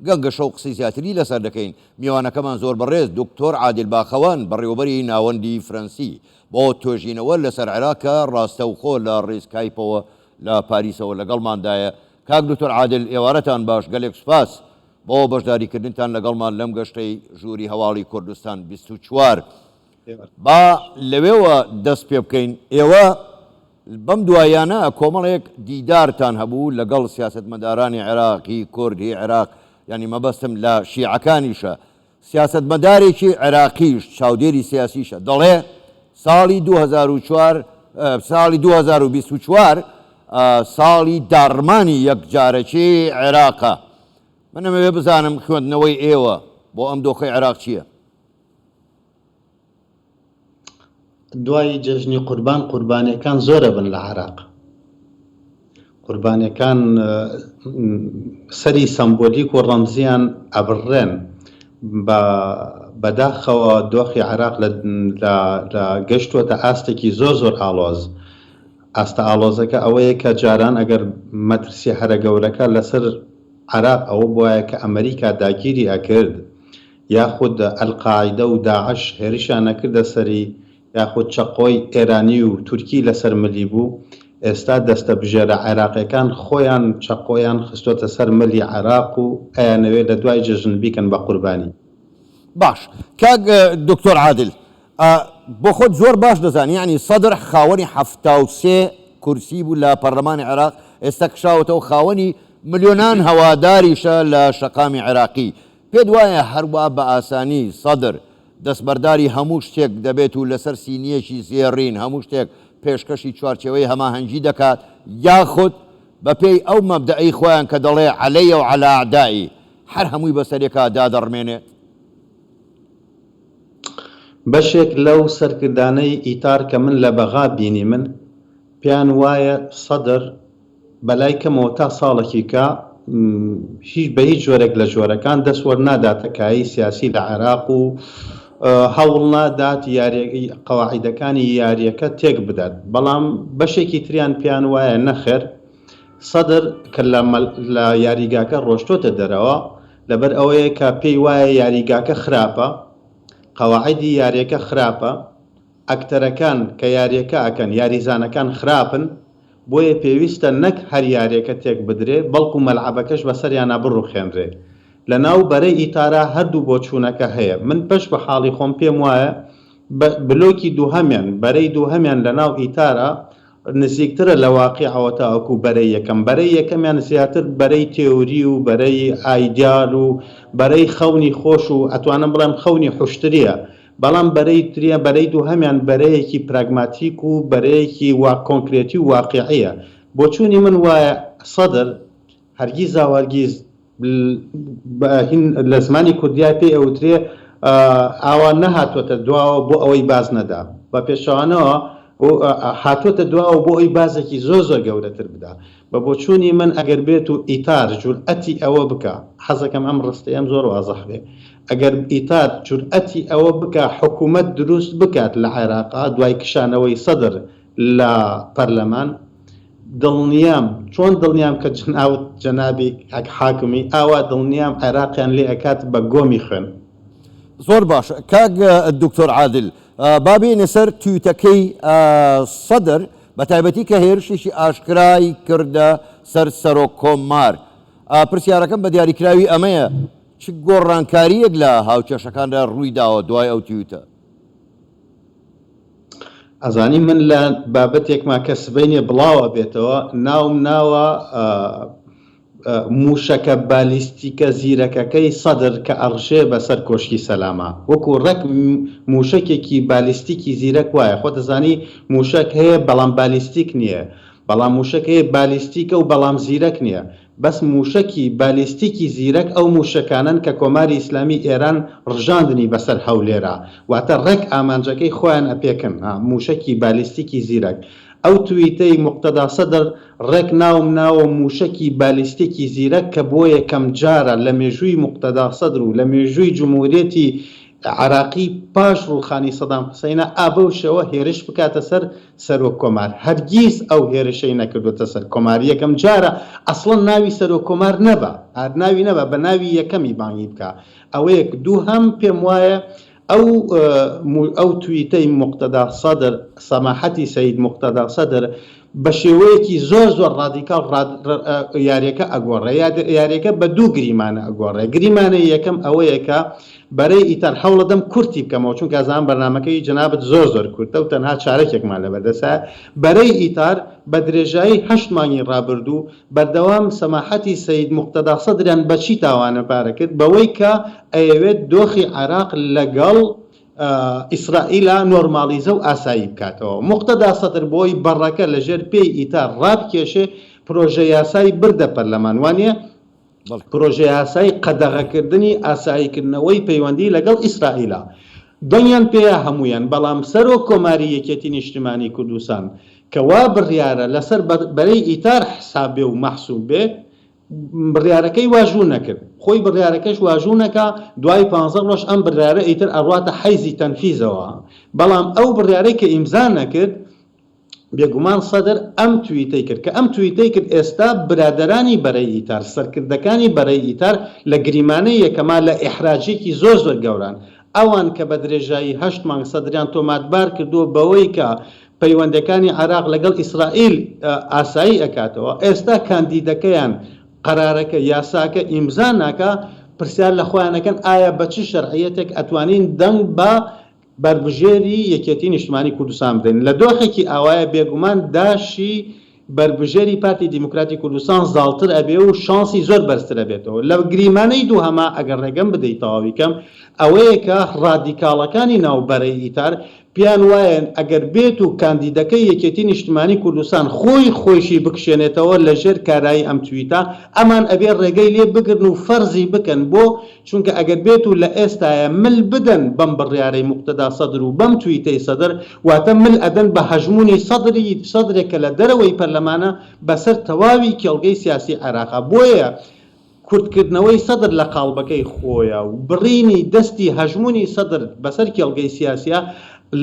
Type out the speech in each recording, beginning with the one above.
گەنگەشە و قسەی زیاتری لەسەر دەکەین. میوانەکەمان زۆر بەڕێز دکتۆر عادل باخەوان بەڕێوەبەری ناوەندی فرەنسی بۆ توێژینەوە لەسەر عێراق کە ڕاستەوخۆ لە ڕێی سکایپەوە لە پاریسەوە لەگەڵماندایە. کاک دکتۆر عادل ئێوارەتان باش گەلێک سوپاس بۆ بەشداریکردنتان لەگەڵمان لەم گەشتەی ژووری هەواڵی کوردستان 24. با لەوێوە دەست پێ بکەین، ئێوە بەم دواییانە کۆمەڵێک دیدارتان هەبوو لەگەڵ سیاسەتمەدارانی عێراق، هی کورد، هی عێراق، یانی مەبەستم لە شیعەکانیشە، سیاسەتمەدارێکی عێراقیش، چاودێری سیاسیشە، دەڵێ ساڵی 2004 ساڵی 2024 ساڵی داڕمانی یەکجارەکی عێراقە. من ئەمەوێ بزانم خوێندنەوەی ئێوە بۆ ئەم دۆخەی عێراق چییە؟ دوای جەژنی قوربان قوربانیەکان زۆر ئەبن لە عێراق. قوربانیەکان سەری سەمبۆلیک و ڕەمزیان ئەبڕرێن. بە بەداخەوە دۆخی عێراق لە لە گەشتووەتە ئاستێکی زۆر زۆر ئاڵۆز. ئاستە ئاڵۆزەکە ئەوەیە کە جاران ئەگەر مەترسیە هەرە گەورەکە لەسەر عێراق ئەوە بوایە کە ئەمریکا داگیری ئەکرد، یاخود ئەلقاعیدە و داعش هێرشیان ئەکردە سەری، یاخود چەقۆی ئێرانی و تورکی لەسەر ملی بوو، ئێستا دەستەبژێرە عێراقیەکان خۆیان چەقۆیان خستۆتە سەر ملی عێراق و ئەیانەوێ لە دوای جەژن بیکەن بە قوربانی. باش کاک دکتۆر عادل بۆ خۆت زۆر باش دەزانی یانی سەدر خاوەنی 73 کورسی بوو لە پەرلەمانی عێراق ئێستا کشاوەتەوە خاوەنی ملیۆنان هەواداریشە لە شەقامی عێراقی پێت وایە هەروا بە ئاسانی سەدر دەستبەرداری هەموو شتێک دەبێت و لەسەر سینییەکی زێڕین هەموو شتێک پێشکەشی چوارچێوەی هەماهەنگی دەکات یاخود بەپێی ئەو مەبدەئەی خۆیان کە دەڵێ عەلەیە و عەلا ئەعدائی هەر هەمووی بەسەرێکا دادەڕمێنێت؟ بەشێک لەو سەرکردانەی ئیتار کە من لە بەغا بینیمن پێیان وایە سەدر بەلای کەمەوە تا ساڵێکی کە هیچ بە هیچ جۆرێک لە جۆرەکان دەست وەرناداتە کایەی سیاسی لە عێراق و هەوڵ نادات قەواعیدەکانی یارییەکە تێک بدات، بەڵام بەشێکی تریان پێیان وایە نەخێر سەدر کە لە یاریگاکە ڕۆشتۆتە دەرەوە لەبەر ئەوەیە کە پێی وایە یاریگاکە خراپە، قەواعیدی یارییەکە خراپە، ئەکتەرەکان کە یارییەکە ئەکەن یاریزانەکان خراپن، بۆیە پێویستە نەک هەر یاریەکە تێک بدرێ بەڵکو مەلعەبەکەش بەسەریانا بڕوخێنرێ. لە ناو بەرەی ئیتارا هەردوو بۆچوونەکە هەیە. من بەش بە حاڵی خۆم پێم وایە بە بلۆکی دووهەمیان، بەرەی دووهەمیان لە ناو ئیتارا نزیکترە لە واقیعەوە تاوەکو بەرەی یەکەم. بەرەی یەکەمیان زیاتر بەرەی تێوری و بەرەی ئایدیال و بەرەی خەونی خۆش و ئەتوانم بڵێم خەونی حوشتریە. بەڵام بەرەی تریان، بەرەی دووهەمیان بەرەیەکی پراگماتیک و بەرەیەکی وا کۆنکرێتی و واقیعیە. بۆچوونی من وایە سەدر هەرگیزاوهەرگیز لە زمانی کوردیا پێی ئەوترێ ئاوا نەهاتووەتە دواوە بۆ ئەوەی باز نەدا، بە پێچەوانەوە هاتووەتە دواوە بۆ ئەوی بازێکی زۆر زۆر گەورەتر بدا. بە بۆچوونی من ئەگەر بێت و ئیتار جورئەتی ئەوە بکا، حەزەکەم ئەم ڕستەیەم زۆر وازح بێ، ئەگەر ئیتار جورئەتی ئەوە بکا حکوومەت دروست بکات لە عێراقا دوای کشانەوەی سەدر لە پەرلەمان، دڵنیام، چۆن دڵنیام کە جەناوت جەنابی کاک حاکمی ئاوا دڵنیام عێراقیان لێ ئەکات بە گۆمی خوێن. زۆر باشە کاک دکتۆر عادل با بێینە سەر تویتەکەی سەدر بەتایبەتی کە هێرشێکی ئاشکرای کردە سەر سەرۆک کۆمار. پرسیارەکەم بە دیاریکراوی ئەمەیە چ گۆڕانکارییەک لە هاوکێشەکاندا ڕووی داوە دوای ئەو تویتە؟ ئەزانی من لە بابەتێکما کە سبەینێ بڵاو ئەبێتەوە ناوم ناوە مووشەکە بالیستیکە زیرەکەکەی سەدر کە ئەڕژێ بەسەر کۆشکی سەلاما وەکو ڕێک مووشەکێکی بالیستیکی زیرەک وایە خۆت ئەزانی مووشەک هەیە بەڵام بالیستیک نییە بەڵام مووشەک هەیە بالیستیکە و بەڵام زیرەک نییە بەس مووشەکی بالیستیکی زیرەک ئەو مووشەکانەن کە کۆماری ئیسلامی ئێران ڕژاندنی بەسەر هەولێرا واتە ڕێک ئامانجەکەی خۆیان ئەپێکن ها مووشەکی بالیستیکی زیرەک ئەو تویتەی موقتەدا سەدر ڕێک ناوم ناوە مووشەکی بالیستیکی زیرەک کە بۆ یەکەم جارە لە مێژووی موقتەدا سەدر و لە مێژووی جمهوریەتی. عێراقی پاش ڕووخانی سەدام حوسەینە ئا بەو شێوە هێرش بکاتە سەر سەرۆک کۆمار. هەرگیز ئەو هێرشەی نەکردۆتە سەر کۆمار. یەکەم جارە ئەسڵەن ناوی سەرۆک کۆمار نەبا، هەر ناوی نەبا بە ناوی یەکەمی بانگی بکا. ئەوە یەک. دووهەم پێم وایە ئەو ئەو تویتەی موقتەدا سەدر، سەماحەتی سەید موقتەدا سەدر بە شێوەیەکی زۆر زۆر ڕادیکاڵ یاریەکە ئەگۆڕێ. یاریەکە بە دوو گریمانە ئەگۆڕێ. گریمانەی یەکەم ئەوەیە کە بەرەی ئیتار، هەوڵەدەم کورتی بکەمەوە چونکە ئەزانم بەرنامەکەی جەنابت زۆر زۆر کورتە و تەنها چارەکێکمان لەبەردەستایە، بەرەی ئیتار بە درێژایی هەشت مانگی ڕابردوو بەردەوام سەماحەتی سەید موقتەدا سەدریان بە چی تاوانبارە کرد؟ بەوەی کە ئەیەوێت دۆخی عێراق لەگەڵ ئیسرائیلا نۆرماڵیزە و ئاسایی بکاتەوە. موقتەدا سەدر بۆی بەڕەکە لەژێر پێی ئیتار ڕابکێشێ پرۆژە یاسای بردە پەرلەمان وانیە؟ پرۆژەیاسای قەدەغەکردنی ئاساییکردنەوەی پەیوەندی لەگەڵ ئیسرائیلە. دەنگیان پێیا هەموویان، بەڵام سەرۆک کۆماری یەکێتی نیشتیمانی کوردستان کە وا بڕیارە لەسەر بەرەی ئیتار حساب بێ و مەحسوب بێ، بڕیارەکەی واژوو نەکرد. خۆی بڕیارەکەش واژوو نەکا، دوای پانزە ڕۆژ ئەم بڕیارە ئیتر ئەڕواتە حەیزی تەنفیزەوە. بەڵام ئەو بڕیارەی کە ئیمزا نەکرد، بێگومان سەدر ئەم تویتەی کرد، کە ئەم تویتەی کرد ئێستا برادەرانی بەرەی ئیتار، سەرکردەکانی بەرەی ئیتار لە گریمانەی یەکەما لە ئیحراجیەکی زۆر زۆر گەوران. ئەوان کە بە درێژایی هەشت مانگ سەدریان تۆماتبار کردووە بەوەی کە پەیوەندەکانی عێراق لەگەڵ ئیسرائیل ئاسایی ئەکاتەوە، ئێستا کاندیدەکەیان قەرارەکە، یاساکە ئیمزا ناکا، پرسیار لە خۆیان ئەکەن ئایا بە چ شەرعیەتێک ئەتوانین دەنگ بە بەربژێری یەکێتی نیشتمانی کوردستان بدەین. لە دۆخێکی ئاوایە بێگومان داشی بەربژێری پارتی دیموکراتی کوردستان زاڵتر ئەبێ و شانسی زۆر بەرزتر ئەبێتەوە. لە گریمانەی دووهەما ئەگەر ڕێگەم بدەی تەواوی کەم ئەوەیە کە ڕادیکاڵەکانی ناو بەرەی ئیتار پێیان وایە ئەگەر بێت و کاندیدەکەی یەکێتی نیشتمانی کوردستان خۆی خۆیشی بکشێنێتەوە لە ژێر کارایی ئەم تویتە ئەمان ئەبێ ڕێگەی لێ بگرن و فەرزی بکەن بۆ چونکە ئەگەر بێت و لە ئێستایا مل بدەن بەم بڕیارەی موقتەدا سەدر و بەم تویتەی سەدر، واتە مل ئەدەن بە هەژموونی سەدری سەدرێک کە لە دەرەوەی پەرلەمانە بەسەر تەواوی کێڵگەی سیاسی عێراقا. بۆیە کورتکردنەوەی سەدر لە قاڵبەکەی خۆیا و بڕینی دەستی هەژموونی سەدر بەسەر کێڵگەی سیاسیا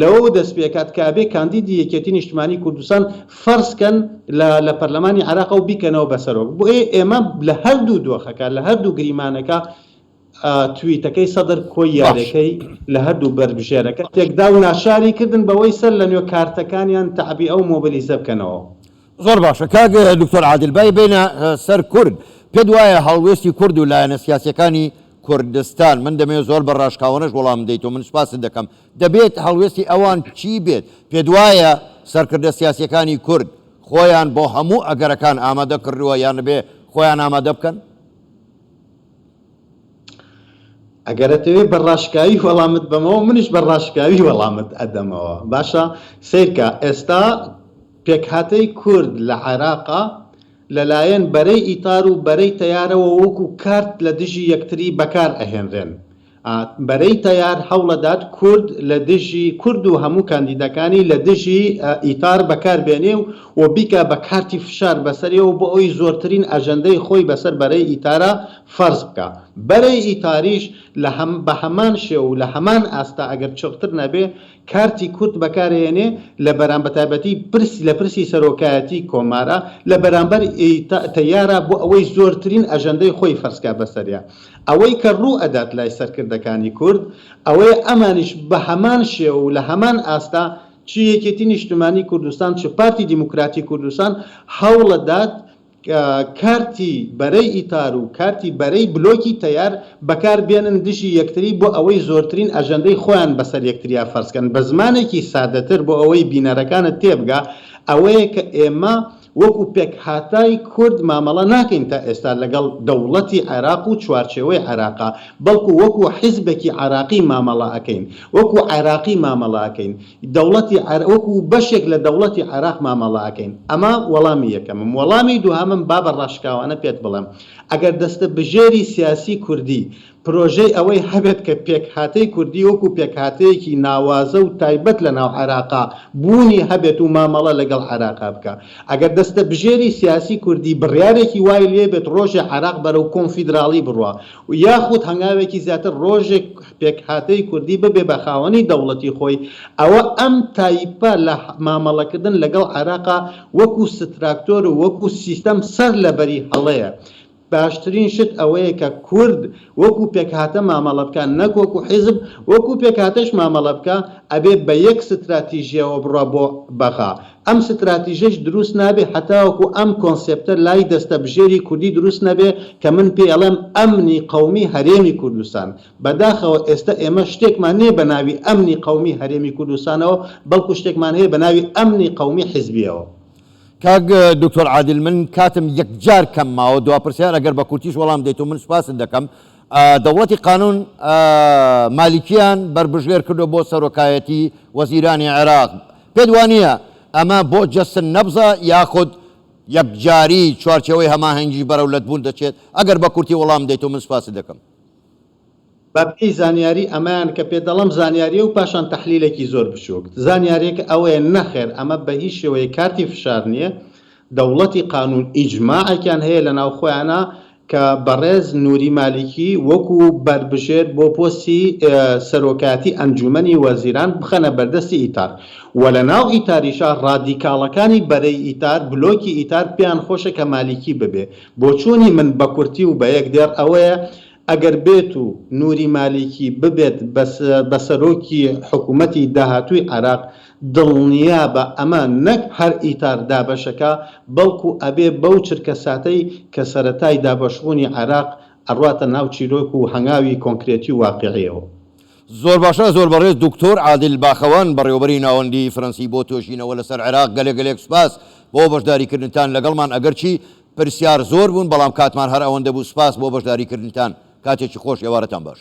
لەوەوە دەستپێکات کە ئەبێ کاندیدی یەکێتی نیشتمانی کوردستان فەرز کەن لە لە پەرلەمانی عێراقە و بیکەنەوە بە سەرۆک. بۆیە ئێمە لە هەردوو دۆخەکە، لە هەردوو گریمانەکە تویتەکەی سەدر کۆی باش. یاریەکەی لە هەردوو بەربژێرەکە تێکدا و ناچاری کردن بەوەی سەر لە نوێ کارتەکانیان تەعبیئە و مۆبیلیزە بکەنەوە. زۆر باشە کاک دکتۆر عادل بای بێینە سەر کورد پێت وایە هەڵوێستی کورد و لایەنە سیاسیەکانی کوردستان من دەمەوێت زۆر بە ڕاشکاوانەش وەڵامم دەیتەوە من سوپاست دەکەم دەبێت هەڵوێستی ئەوان چی بێت پێت وایە سەرکردە سیاسیەکانی کورد خۆیان بۆ هەموو ئەگەرەکان ئامادە کردووە یان دەبێ خۆیان ئامادە بکەن؟ ئەگەر ئەتەوێ بە ڕاشکاوی وەڵامت بەمەوە منیش بە ڕاشکاوی وەڵامت ئەدەمەوە باشە سەیرکە ئێستا پێکهاتەی کورد لە عێراقا لەلایەن بەرەی ئیتار و بەرەی تەیارەوە وەکو کارت لە دژی یەکتری بەکار ئەهێنرێن. بەرەی تەیار هەوڵەدات کورد لە دژی کورد و هەموو کاندیدەکانی لە دژی ئیتار بەکار بێنێ و بیکا بە کارتی فشار بەسەریەوە بۆ ئەوەی زۆرترین ئەژەندەی خۆی بەسەر بەرەی ئیتارا فەرز بکا. بەرەی ئیتاریش لە بە هەمان شێوە و لە هەمان ئاستا ئەگەر چڕتر نەبێ کارتی کورد بەکارئەهێنێ لە بەرام بەتایبەتی پرس لە پرسی سەرۆکایەتی کۆمارا لە بەرامبەر تەیارا بۆ ئەوەی زۆرترین ئەژەندەی خۆی فەرزکا بەسەریا. ئەوەی کە ڕوو ئەدات لای سەرکردەکانی کورد ئەوەیە ئەمانیش بە هەمان شێوە و لە هەمان ئاستا چ یەکێتی نیشتمانی کوردستان چ پارتی دیموکراتی کوردستان هەوڵەدات کارتی بەرەی ئیتار و کارتی بەرەی بلۆکی تەیار بەکار بێنن دژی یەکتری بۆ ئەوەی زۆرترین ئەژەندەی خۆیان بەسەر یەکتریا فەرز کەن بە زمانێکی سادەتر بۆ ئەوەی بینەرەکانت تێبگا ئەوەیە کە ئێمە وەکو پێکهاتای کورد مامەڵە ناکەین تا ئێستا لەگەڵ دەوڵەتی عێراق و چوارچێوەی عێراقا بەڵکو وەکو حیزبێکی عێراقی مامەڵە ئەکەین وەکو عێراقی مامەڵە ئەکەین دەوڵەتی عێراق وەکو بەشێک لە دەوڵەتی عێراق مامەڵە ئەکەین ئەمە وەڵامی یەکەمم وەڵامی دووهەمم با بە ڕاشکاوانە پێت بڵێم ئەگەر دەستە بژێری سیاسی کوردی. پرۆژەی ئەوەی هەبێت کە پێکهاتەی کوردی وەکو پێکهاتەیەکی ناوازە و تایبەت لە ناو عێراقا بوونی هەبێت و مامەڵە لەگەڵ عێراقا بکا. ئەگەر دەستەبژێری سیاسی کوردی بڕیارێکی وای لێ بێت ڕۆژێ عێراق بەرەو کۆنفیدراڵی بڕوا و یاخود هەنگاوێکی زیاتر ڕۆژێک پێکهاتەی کوردی ببێ بە خاوەنی دەوڵەتی خۆی ئەوە ئەم تایپە لە مامەڵەکردن لەگەڵ عێراقا وەکو ستراکتۆر و وەکو سیستەم سەر لەبەری هەڵەیە. باشترین شت ئەوەیە کە کورد وەکو پێکهاتە مامەڵە بکا نەک وەکو حیزب، وەکو پێکهاتەش مامەڵە بکا ئەبێ بە یەک ستراتیژیەوە بڕوا بۆ بەغا، ئەم ستراتیژەش دروست نابێ هەتاوەکو ئەم کۆنسێپتە لای دەستەبژێری کوردی دروست نەبێ کە من پێی ئەڵێم ئەمنی قەومی هەرێمی کوردستان، بەداخەوە ئێستە ئێمە شتێکمان نیە بە ناوی ئەمنی قەومی هەرێمی کوردستانەوە بەڵکو شتێکمان هەیە بە ناوی ئەمنی قەومی حیزبیەوە. کاک دکتۆر عادل من کاتم یەکجار کەم ماوە دوا پرسیار ئەگەر بە کورتیش وەڵام دەیت و من سوپاست دەکەم دەوڵەتی قانون مالیکیان بەربژێر کردو بۆ سەرۆکایەتی وەزیرانی عێراق پێت وانییە ئەمە بۆ جەستن نەبزە یاخود یەکجاری چوارچێوەی هەماهەنگیش بەرەو لەتبوون دەچێت ئەگەر بە کورتی وەڵام دەیت و من سوپاست دەکەم. بە پێی زانیاری ئەمەیان کە پێت دەڵێم زانیاریە و پاشان تەحلیلێکی زۆر بچوک. زانیاریەکە ئەوەیە نەخێر ئەمە بە هیچ شێوەیەک کارتی فشار نیە، دەوڵەتی قانون ئیجماعێکیان هەیە لە ناو خۆیانا کە بەڕێز نوری مالیکی وەکو بەربژێر بۆ پۆستی سەرۆکایەتی ئەنجومەنی وەزیران بخەنە بەردەستی ئیتار و لە ناو ئیتاریشا ڕادیکاڵەکانی بەرەی ئیتار بلۆکی ئیتار پێیان خۆشە کە مالیکی ببێ. بۆچوونی من بە کورتی و بە یەک دێڕ ئەوەیە ئەگەر بێت و نوری مالیکی ببێت بە سەرۆکی حکومەتی داهاتووی عێراق، دڵنیابە ئەمە نەک هەر ئیتار دابەشەکا، بەڵکو ئەبێ بەو چرکەساتەی کە سەرەتای دابەشبوونی عێراق ئەڕواتە ناو چیرۆک و هەنگاوی کۆنکرێتی و واقیعیەوە. زۆر باشە زۆر بەڕێز دکتۆر عادل باخەوان بەڕێوەبەری ناوەندی فرەنسی بۆ توێژینەوە لەسەر عێراق گەلێک گەلێک سوپاس بۆ بەشداری کردنتان لەگەڵمان ئەگەرچی پرسیار زۆر بوون بەڵام کاتمان هەر ئەوەندە بوو سوپاس بۆ بەشداری کردنتان کاتێکی خۆش ئێوارەتان باش.